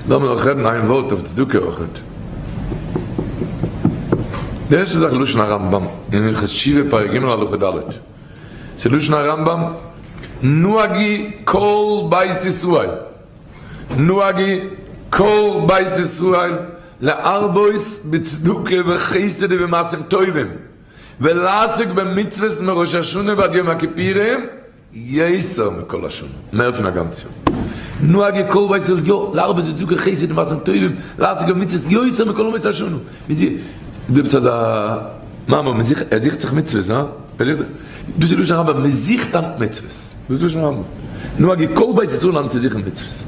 לאמיר נאך רעדן איין ווארט אויף צדקה אויכעט. די ערשטע זאך לשון הרמב ם אין הלכות תשובה פרק ג' הלכה ד', ס'איז לשון הרמב ם נהגו כל בית ישראל, נהגו כל בית ישראל להרבות בצדקה וחסד ובמעשים טובים ולעסוק במצוות מראש השנה ועד יום הכיפורים יותר מכל השנה, מער פון א גאנץ יאר. נהגו כל בית ישראל יא, להרבות בצדקה חסד ומעשים טובים לעסוק במצוות יותר מכל ימות השנה. דו ביסט אזא מאמר, ער זוכט זיך מצוות, הא? דאס איז לשון רמב ם, מען זוכט היינט מצוות. דאס איז לשון רמב ם. נהגו כל בית ישראל היינט צו זוכן מצוות.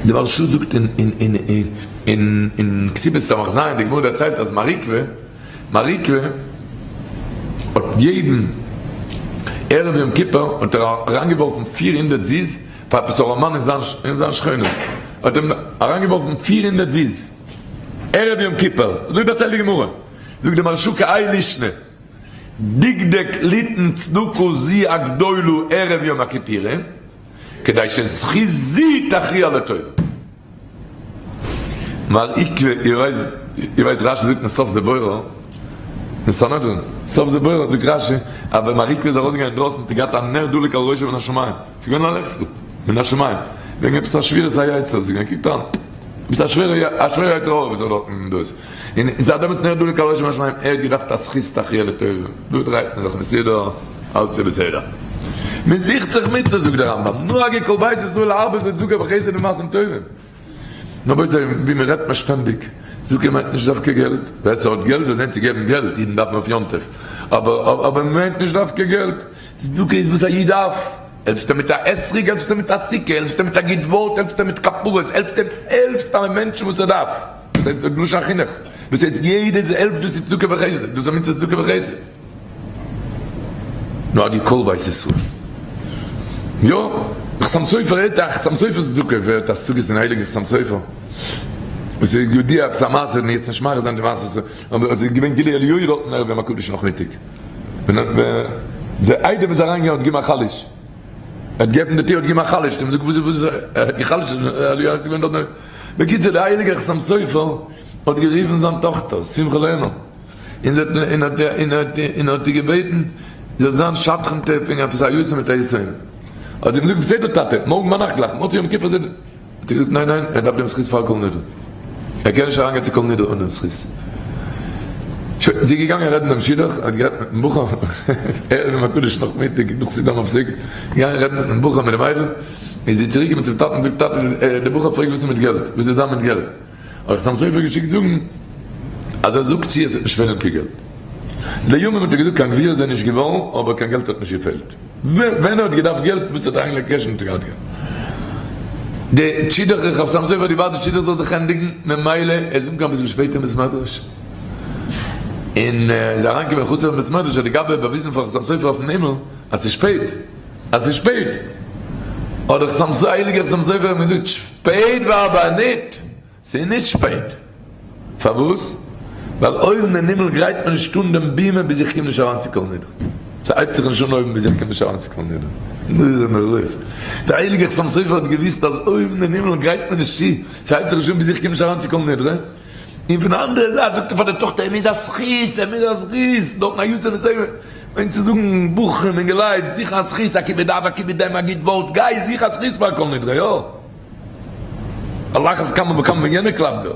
די מהרשא זאגט אין כתובות סמך ז, די גמרא דערציילט אז מר עוקבא, מר עוקבא האט יעדן ערב יום כיפור האט ער אריינגעווארפן 400 זוז פאר עפעס ארעמאן אין זיין שכונה, האט אים אריינגעווארפן 400 זוז ערב יום כיפור, אזוי דערציילט די גמרא. זאגט די מהרשא כהאי לישנא. דקדק ליתן צדקה זו הגדולה ערב יום הכיפורים, כדי שזכות זו תכריע לטובה. מר עקבא, איר ווייסט, איר ווייסט רשי זאגט אין סוף זה בורא, אין סנהדרין, סוף זה בורא זאגט רשי, אז ווען מר עקבא איז ארויסגעגאנגען אינדרויסן האט ער געהאט א נר דולק על ראשו מן השמים, ס'איז געווען א לעכטל מן השמים, וועגן עפעס א שבירת היצר, ס'איז געווען קוקט אן, עפעס א שווערע א שווערע יצר הרע וואס האט דארטן דאס, און זייט דעמאלטס נר דולק על ראשו מן השמים, ער האט געדארפט א זכות תכריע לטובה, דא דרייט מען זיך מסודר, אלץ איז בסדר. מען זוכט זיך מצוות זאגט דער רמב ם, נהגו כל בית ישראל להרבות בצדקה וחסד ומעשים טובים. רבותי, ווי מען רעדט מיר שטענדיג, צדקה מיינט נישט דווקא געלט, ווער ס'האט געלט זאל זען צו געבן געלט, אידן דארפן אויף יום טוב, אבער אבער מיינט נישט דווקא געלט, צדקה איז וואס א איד דארף, העלפסט אים מיט א אתרוג, העלפסט אים מיט א סוכה, העלפסט אים מיט א גוט ווארט, העלפסט אים מיט כפרות, העלפסט אים, העלפסט א מענטשן וואס ער דארף, דאס הייסט בלשון החינוך, דאס הייסט יעדע העלפט דאס איז צדקה וחסד, דאס איז א מצוות צדקה וחסד. נהגו כל בית ישראל. יא, חתם סופר הערט א חתם סופר'ס צדקה, ווער האט השגות אין הייליגן חתם סופר? וואס איז ידוע עפעס א מעשה, און יעצט נישט מאריך זיין די מעשה, אבער עס איז געווען גילוי אליהו דארטן ערב יום הקדוש נאכמיטאג, ווען די איידעם איז אריינגעגאנגען האט געגעבן א חלש, ער האט געעפנט די טיר האט געגעבן א חלש, האט אים געזאגט וואס איז וואס איז, ער האט געחלשט, אליהו איז געווען דארט, בקיצור דער הייליגער חתם סופר האט גערופן זיין טאכטער שמחה לאמו, און זי האט און האט און האט און האט איר געבעטן זי זאל זיין שדכנ'טע וועגן עפעס א יתום מיט א יתומה. האט זי אים געזאגט בסדר טאטע, מארגן ביינאכט גלייך, מוצאי יום כיפור זי. האט ער געזאגט ניין ניין, ער דארף דעם זכות פאר כל נדרי, ער קען נישט אריינגיין צו כל נדרי אן דעם זכות. שוין, זי איז געגאנגען רעדן דעם שידוך, האט גערעדט מיטן בחור, ערב יום הקדוש נאכמיטאג נאך סעודה המפסקת, געגאנגען רעדן מיטן בחור מיט די מיידל, איז זי צוריק געקומען צום טאטן און זאגט טאטע, דער בחור פרעגט וואס איז מיט געלט, וואס וועט זיין מיט געלט? האט חתם סופר געשיקט זאגן אז ער זאגט צו עס וועט נישט פעלן קיין געלט. לימים האט ער געזאגט קיין גביר איז ער נישט געווארן אבער קיין געלט האט נישט געפעלט. ווען ער האט געדארפט געלט וואס האט אריינגעלייגט קעש האט ער געהאט געלט. די שידוך איך האב חתם סופר האט געווארט די שידוך זאל זיך ענדיגן ממילא ער איז אנגעקומען אביסל שפעטער אין בית מדרש און איז אריינגעקומען אין חצר בית מדרש האט די גבאי באוויזן פאר חתם סופר אויפן הימל אז ס'איז שפעט אז ס'איז שפעט האט דער חתם סופר הייליגער חתם סופר אים געזאגט שפעט וואר אבער ניט, ס'איז נישט שפעט. פארוואס? ווייל אויבן אין הימל גרייט מען נישט אן דעם בימה ביז איך קום נישט אריין צו כל נדרי. ס'הייבט זיך נישט אן אויבן ביז איך קום נישט אריין צו כל נדרי. נורא נוראות. דער הייליגער חתם סופר האט געוואוסט אז אויבן אין הימל גרייט מען נישט צו, ס'הייבט זיך נישט אן ביז איך קום נישט אריין צו כל נדרי. און פון די אנדערע זייט זאגט ער פאר די טאכטער, ער מוז א זכות, ער מוז א זכות, דארטן א יתום איז אויבן. מיינט צו זאגן, בחורים אינגעלייט, זוך א זכות, א כיבוד אב, א כיבוד אם, א גוט ווארט, גיי זוך א זכות פאר כל נדרי, יא. על אחת כמה וכמה ווען יענער קלאפט דיר.